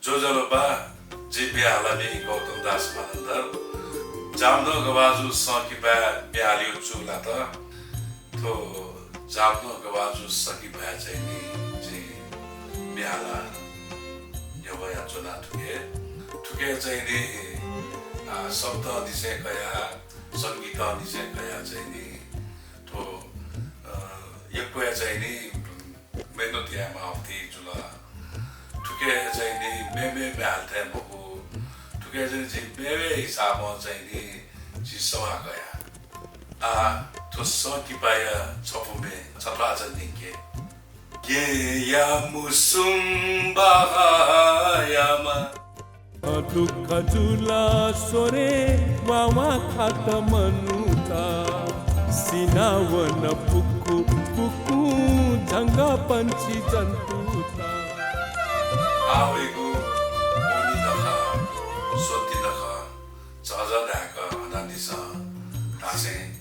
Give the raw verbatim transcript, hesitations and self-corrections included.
ज्वजलपा, जि म्ये हालामि गौतम दास मानन्धर। जामदं गभाजु सँ किपाय् म्ये हालेगु चूलात। थ्व जामदं गभाजु सँ किपाय् चाहिँ नि जि म्ये हाला यवया च्वना थुके। थुके चाहिँ नि, आ, शब्द निसें कया, संगीत निसें कया चाहिँ नि थ्व, अ, यक्व चाहिँ नि मेहनत यायेमाःगु जुल। थुके चाहिँ नि मेमे म्ये हाले थें मखु। थुके चाहिँ नि जि मेमे हिसाबं चाहिँ नि जि सवाः कया। आ, थ्व सँ किपाया छपु म्ये छत्वाःचा न्यंके। गेया मुसुम्बा हायामा। दुःख जुल स्वरे वावा खात मनूत। सिनावन पुकु पुकु जंगल पंक्षी जन्तुत। आ वइगु ओनि नखः, स्वति नखः, झःझः धाय्क हनादिसँ धासें